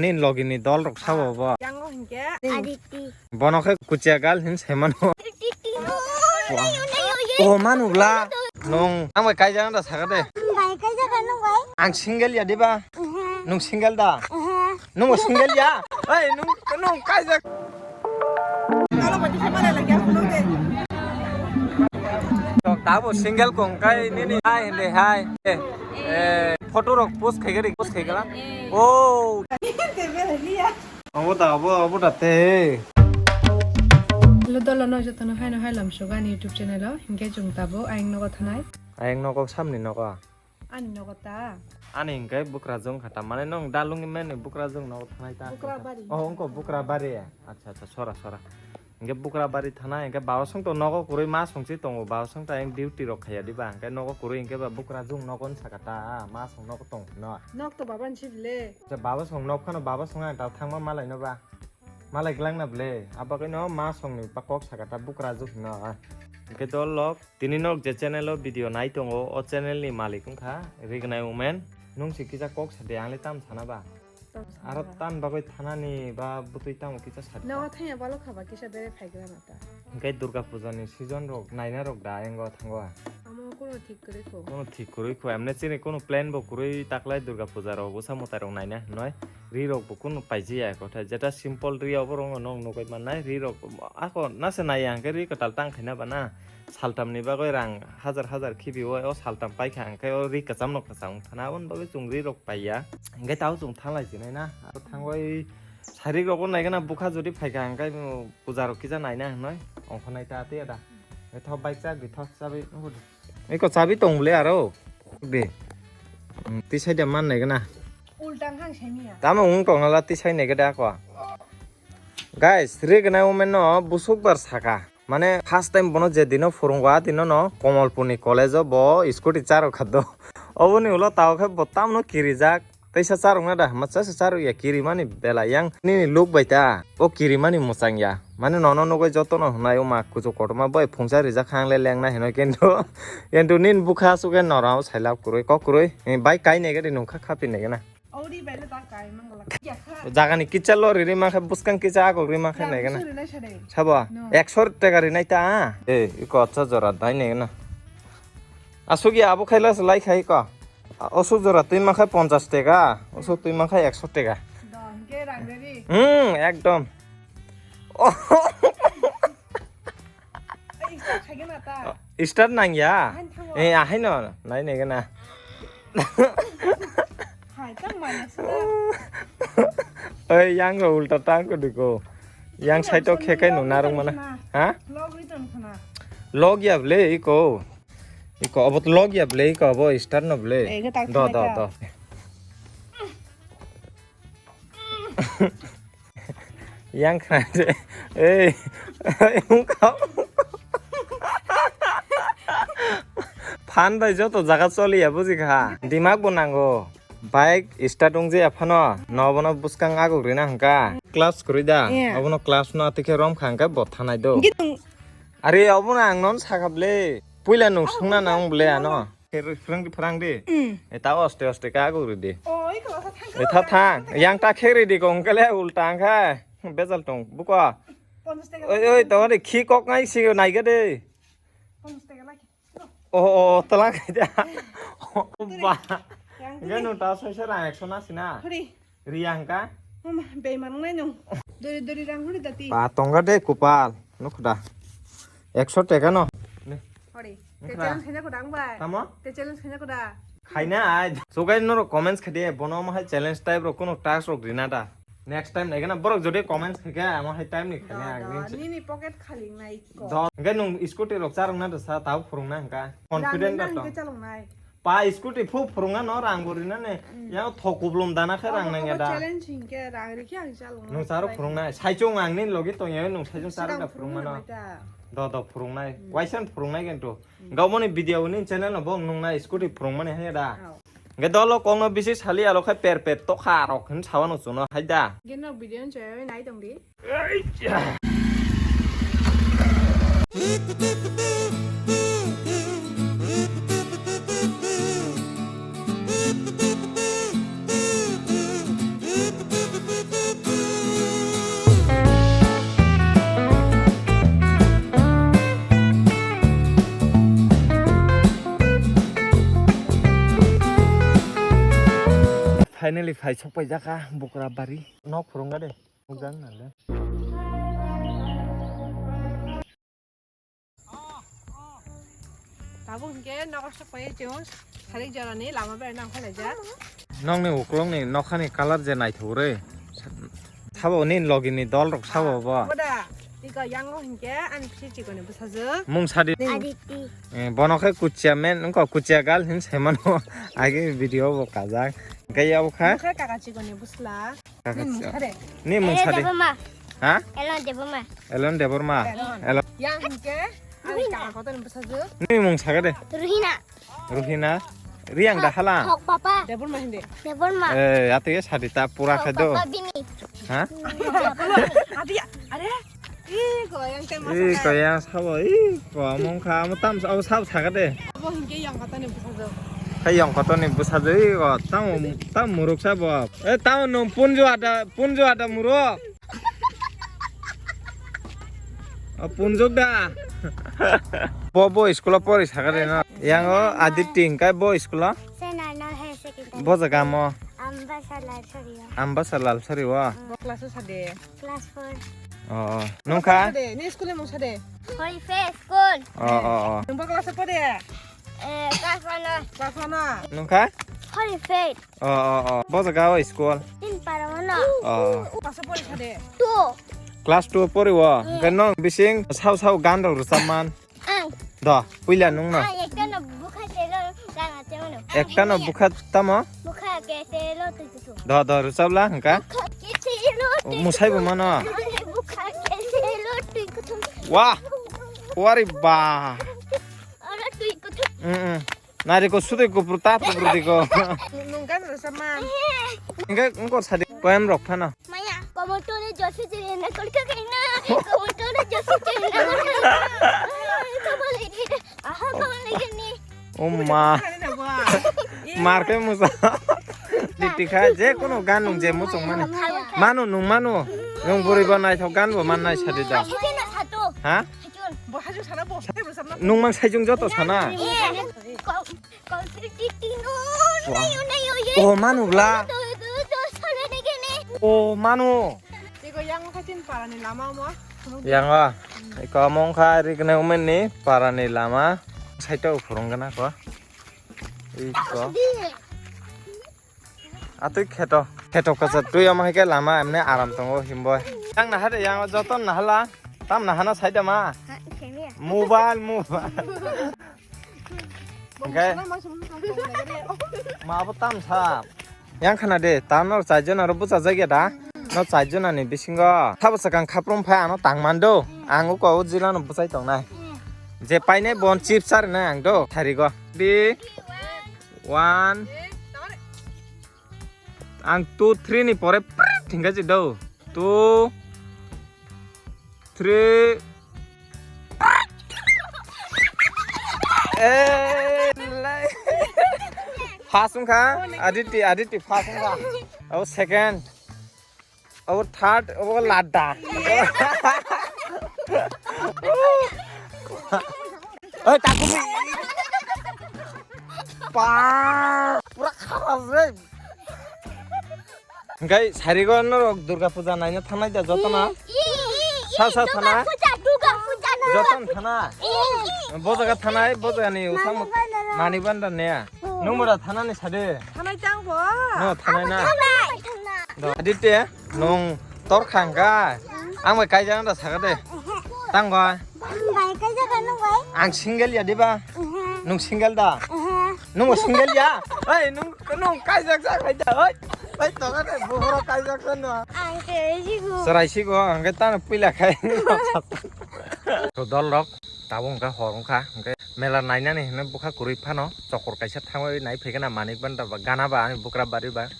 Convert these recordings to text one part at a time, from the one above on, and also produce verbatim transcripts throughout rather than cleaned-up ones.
Nini logi ni dol rok sabo bo. Yang o hinkhe Aditi. Bono khe kuchia gal hin sai mano. Aditi no. Wa. Unai, unai, unai. O manu bla. Nung ang bai kaijak da saka de. Bai kaijak nung bai. Ang single ya diba? Aha. Nung single da? Aha. Nung single ya? Oi, nung, nung kaijak. Tok tabo single kong kai nini hai hinde hai. Eh, eh, photo rok post khai gari post khai gala. Oh. Abo da, abo, abo da te. Hello, dolo no jotono haino hai lamsok ani YouTube channel o. Hinkhe chwng tabo ayang nogo thanai. Ayang nogo samni nogo. Ani nogo ta? Ani hinkhe Bukrajwng kha ta, mane nwng Dalungni mani Bukrajwng nogo thanai ta? Bukrabari. Oh, wngkha Bukrabari. Acha, acha, sora, sora. Hinkhe Bukrabari thanai, hinkhe baba song to nogo kwrwi ma song se tongo, baba song ta ang duty rok khaiya diba, hinkhe nogo kwrwi hinkhe ba Bukrajwng nogo wng saka ta, ma song nogo tong no. Nok to baba ni sibile. Acha, baba song nok khano, baba song ang ta thangma malai no ba. Malai glak na ble, abagwi no ma song ni ba kok saka ta Bukrajwng no. Hinkhe dol lok. Tini nok je channel o video nai tongo, o channel ni malik wngkha Rignai Women. Nwng se kisa kok sa de, ang le tam sana ba? Tam sana ba. Aro tan bagwi thanani ba bwtwi tamo kisa sa de. Nogo thangya balo kha ba kisa bere phai gra na ta. Hinkhe Durga Puja ni season rok naina rok da engo thango. Amo kuno thik kwrwi kho. Kuno thik kwrwi kho, emne chini kuno plan bo kwrwi taklai Durga Puja rok bwsa mwtai rok naina hinoi. Ri rok bo kuno paijaya kotha, jeta simple ri obo rok no nwng nugwi mannai, ri rok ako nase naiya hinkhe ri kwtal tang khaina ba na. Saltamni bagwi rang hajar hajar khibi o, o saltam paikha, hwnkhe o ri kwcham no kwcham wng thana, aboni bagwi chwng ri rok paiya. Hwnkhe tabuk chwng thanglai chinai na, aro thangwi sarik rokbo naigana bwkha jodi phaikha, hwnkhe puja rok kisa naina hinwi ongkhornai ta tei ada. Hwnkhe thok bike chak di, thok chabi nukhudi. Eko chabi tong bwle aro. Di. Hmm, tei side man naigana. Ultang hang semiya. Tamo wng tong nala tei side naigada ako. Guys, Rignai Women no busuk bar saka. Mane first time bono je dino phurungo a dino no Komolpur ni college o bo scooty charok kha do. Oboni ulo tao khe bo tamno kirijak. Teisa charok na da, hama cha se charok ya kiri mani bela yang nini look bai ta. O kiri mani mwchang ya. Mane nono nugwi joto no hwnai o ma kuchuk kotorma bai phungsa rijak kha ang le leng na hino kintu. Kintu nini bukha asuk khe norao sailap kwrwi kok kwrwi. Bai kai nai gadi nungkha khapi nai gana. Audi bai le ta kai mangala. Ya kha. Jagani kicha lo ri ri ma khe bwskang kicha agok ri ma khe nai gana. Sabo? No. Ekso teka ri nai ta. Eh, iko acha jora dai nai gana. Asuk ya abo khaila se lai khai ko. Asuk jora twi ma khe ponchash teka, asuk twi ma khe ekso teka. Do, hingke rang re ri. Hmm, ekdom. Ai, start khai gana ta. Start nang ya? Ahan thango. Eh, ahai no, nai nai gana. Hai, tang mane sida. Oi, yang go ulta tang ko diko. Yang side to khe kai no narung mana. Ha? Log ri tong khana. Log ya ble iko. Iko abo to log ya ble, iko abo start no ble. Eh, iko tak do, do, do. Yang khana je. Ei. Phan bai joto jaga choli ya buji kha. Dimak bo nango. Bike start wng je aphano. No bono bwskang aguk rina hwnkha. Clutch kwrwi da. Yeah. Abono clutch no atikhe rom kha hwnkhe bo thanai do. Are, obono ang nono sakha ble. Puila nung sungna nang ble ano. Phrang di, phrang di. Mm. Eta oste oste ka guri di. Oi, ko sa thang. Eta thang. Yang ta kheri di kong kale ulta ang kha. Bejal tong. Buko. Ponchash taka. Oi, oi, to de khi kok nai si nai ga de. Ponchash taka lagi. Oh, oh, oh, tala khai da. Ba. Yang tadi. Ganu ta sai sa rang ekso na sina. Hori. Riya hwnkha? Mama, beiman wngnai nwng. Dori dori rang huri dati. Ba tonga de kupal. Nukda. Ekso teka no. Ne. Hori. Te nukda. Challenge khaina kuda ang bai. Tamo? Te challenge khaina kuda. Khaina ai. So guys, norok comments khaidi, bono omo hai challenge type rok kuno task rok rina da. Next time naikhe na borok jodi comments khaikhe, amo hai time ni khaina ang nini pocket khali nai ko. Do. Hwnkhe nwng scooty rok charwkna da sa, tabo phwrwngna hwnkha. Confident da tong. Rang nang hwnkhe chaloknai. Pa scooty phu phwrwngna no rang bo rina ne. Mm. Yang thok kublum dana khe rang nang ya da. Challenge hinkhe rang rikhe ang chalok. Nwng charo phwrwngna. Saichung ang nini logi tong ya nwng saichung charo da phwrwngma no. Do do phwrwngnai. Mm. Waisa phwrwngnai kintu. Mm. Gaboni video ni channel no bo nwng nai scooty phwrwngmani hai da. Oh. Hwnkhe dolo kokno bisi sali aro khe per per tokha rok hin sawa no chuno hai da. Hwnkhe no video no chayoi nai tong di. Finally phai sok paijak kha Bukrabari. Nok phurungga de. Mujang nale. Tabuk hinkhe nogo sok pai chwng. Sarik jorani lama berana ongkhorlaijak. Nokni uklokni nokhani colour je naithok rwi. Sabo nini logini dol rok sabo bo. Boda, iko yango hinkhe ani bisi chikoni bwsajwk. Mung sadi. Aditi. Eh, bono khe kuchia men, wngkha kuchia gal hin sai mano. Age video bo kajak. Hwnkhe yabo kha? Mung khe kaka chikoni bwsla. Kaka nini mung sadi. Nini mung sadi. Deboma. Ha? Elon Deboma. Elon Deboma. Elon. Elon. Yang hinkhe ani kaka kotorni bwsajwk. Nini mung sadi. Ruhina. Ruhina. Riang da hala. Thok papa. Debor ma hindi. Debor ma. Eh, ati ya sadi ta pura kha do. Papa bini. Ha? Ati ya, are. Ih, ko yang tem. Ih, ko yang sabo. Ih, ko among kha amo tam sabo sabo saga de. Abo hingke yang kata ni bwsajwk. Kha yang kata ni bwsajwk. Ih, ko tam tam muruk sabo. Eh, tam nung punju ada punju ada muruk. O punjok da. Bo bo school o pori sakha de no. Yang o Aditi hingkai bo school o. Senarnal Higher Secondary. Bo jaga mo. Ambasa Lalsari o. Ambasa Lalsari o. Bo class o sade. Class four. O o. Nungkha? Sade. Ni school ni mung sade. Holy Faith School. O o o. Nung bo class o pori? Eh, class one o. Class one o. Nungkha? Holy Faith. O o o, bo jaga o school. Tin para o no. O. Class o pori sade. Two. Class two pori o. Hwnkhe nong bising sao sao gan rok rwchap man. Ang. Do, puila nung no. Ang ekta no bukha telo gana telo no. Ekta no bukha tamo? Bukha ke telo tu tu tu. Do do rwchap la hwnkha. Bukha ke telo tu tu tu. Musai bo mano. Bukha ke telo tu tu tu. Wah. Wari ba. Ora tu tu tu. Mm. Nari ko sudui kupru ta kupru di ko. Nung gan rasa man. Enggak engko sadi poem rok phano. Maya, komotor e josi jiri na kolka kaina. Komotor e josi jiri na kolka kaina. Aha, kamu lagi ni. O ma. Mar ke musa. Ditika je kono gan nung je muchung mani. Manu nung manu. Nung buri bo naithok gan bo man nai sadi da. Satu. Ha? Bo haju sana bo. Nung mang saijung joto sana. Eh, kau, kau titi no. Wah. Nayo, nayo, ye. Oh, manu bla. Tu, tu, tu, sana ni gini. Oh, manu. Iko yang kachin para ni lama mo. Yang ah. Iko among kha ri kene umen ni para ni lama. Saito phurung gana ko. Iko. Atwi kheto, kheto kwchak twi omo hai khe lama emne aram tongo himbo. Yang naha de, yang joto nahala. Tam nahana sai da ma? Ha, khemiya. Mobile, mobile. Hwnkhe ma abo tam sa. Yang khana de, tam no char jona ro bwchajak ya da? No char jona ni bisingo sabo swkang khaprum phai ano tang man do. Ang uko o jila no bwchai tong nai. Je painai bon chips char nai ang do. Thari go. Di. One. Ang two, three ni pore prrrt hingka si do. Two, three. Eh, lai. First wngkha, Aditi, Aditi first wngkha. Oh, second. Abo third, abo ladda. Oi, takumi. Pa, pura kharas re. Hingkai sarigo norok Durga puja naina thangnai da joto na. Sa sa thana. Puja, Durga puja na. Joto thana. Bo jaga thanai, bo jaga ni usam Manik Bandar ne. Nung mura thanani sade. Thanai tang bo. No, thanai na. Thanai. Do, Aditya, nung tor khangka. Ang bai kaijak da saka de. Tang bai. Bai kaijak nung bai. Ang single ya diba? Nung single da? Nung single ya? Hei, nung nung kaijak jak hai da. Hei. Hei, to ka de buhoro kaijak no. Ang ke sigo. Serai sigo, ang ke tano pila khai. To dol rok. Tabuk hwnkha hor wngkha, hwnkhe mela nainani hinwi bwkha kwrwi phano chokor kaisa thangwi nai phaikhe na Manik Bandar ba gana ba ani bukra bari ba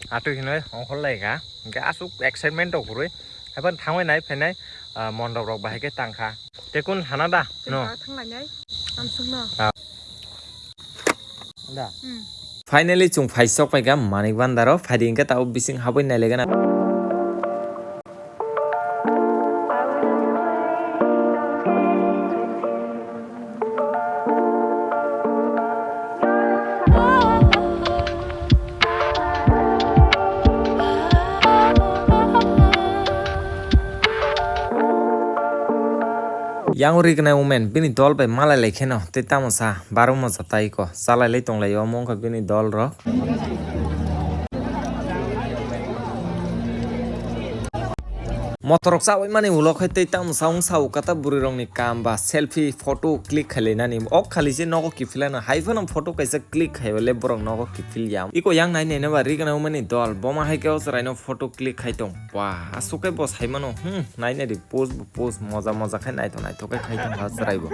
atwi hinwi ongkhor lai kha, hwnkhe aswk excitement rok kwrwi haiphano thangwi nai phainai, ah, mondop rok bahai khe tang kha. Tei kun sana da no? Thanglainai, amsukno. Ah. Da. Hmm. Finally, chwng phai sok paikha Manik Bandaro. Phaidi hwnkhe tabuk bising habwi nailaigana. Yang ri gwnai women bini dol bai malai lai kheno tei tamo sa baro moja tai ko chalai lai tong lai omo wngkha bini dol rok. Motorok chawi mani ulo khai tei tamo sa wng sa o kata bwrwi rok ni kam ba selfie photo click khai lai nani ok khali se nogo kiphilano hai phano photo kaisa click khai bale borok nogo kiphil ya. Iko yang nai nai naba ri gwnai women ni dol boma hai khe o chwrai no photo click khai tong. Wah, aswk khe bo sai mano. Hmm, nai nai di, post bo post, moja moja khe naithok naithok khe khai tong kha chwrai bo.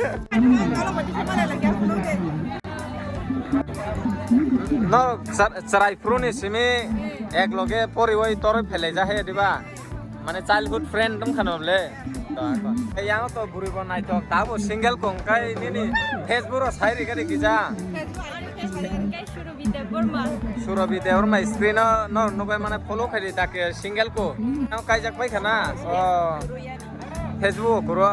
No, chwrai phuru ni simi ek loge poriwi torwi phelai ja he diba? Mane childhood friend wng kha no le. Yang to bwrwi bo naithok, ta bo single kong kai nini Facebook ro sai ri gari kisa. Surobi Debbarma screen no no nugai mane follow khai di ta ke single ko. Ang kaijak pai khana. Oh. Facebook kuro.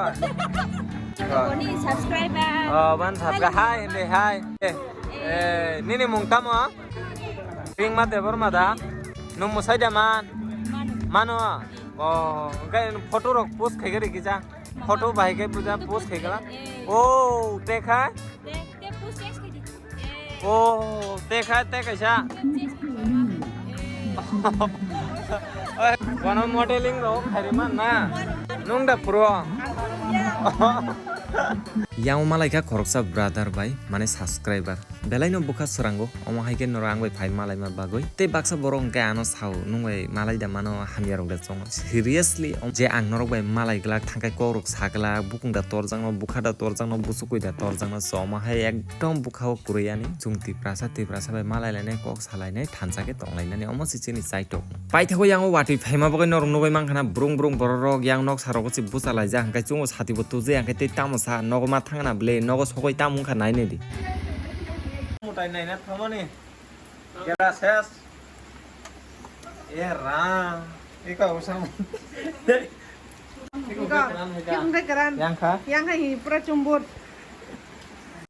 Boni subscriber. Oh, ban subscribe. Hi, hindi, hi. Eh, eh, nini mung tamo? Ringma Debbarma da? Nung musai da man? Mano. Oh, engkai photo rok post khai gari kisa. Photo bahai khe puja post khai gala. Oh, te khai? Te, te post khai di. Oh, te khai, te kaisa. Kono modeling rok khairi man na? Nung da pro? Yang malai kha khoroksa brother bai, mane subscriber. Belai no bwkha swrango, omo hai khe norok ang bai phai malai ma bagwi. Tei baksa borok hwnkhe ano sao, nung bai malai da mano hamya rok da chongo. Seriously, je ang norok bai malai glak, thangkai kok rok sa glak, bukung da torjak no, bwkha da torjak no, buchukui da torjak no, so omo hai ekdom bwkha o kwrwi ani. Chwng Tiprasa, Tiprasa bai malai lainai, kok sa lainai, thansa khe tong lainani, omo se chini chaitok. Paithago yang o watwi phaima bagwi norok nugwi mankha na, brung brung borok rok yang noksa rogo se bwsa laijak, hwnkhe chwng o sati bo tubjak, hwnkhe tei tamo sa, nogo ma thangna ble, nogo sogwi tamo wngkha nainai di. Mutai naina thamani. Gera ses. E ram. Ika usam. Ika, yang kha? Yang kha hi pura chumbut.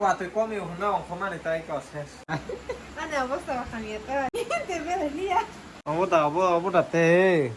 Watwi komi hwnna ongkhormani tai ika ses. Ani obosta hamya ta. Te bele liya. Obo da, obo, obo da te.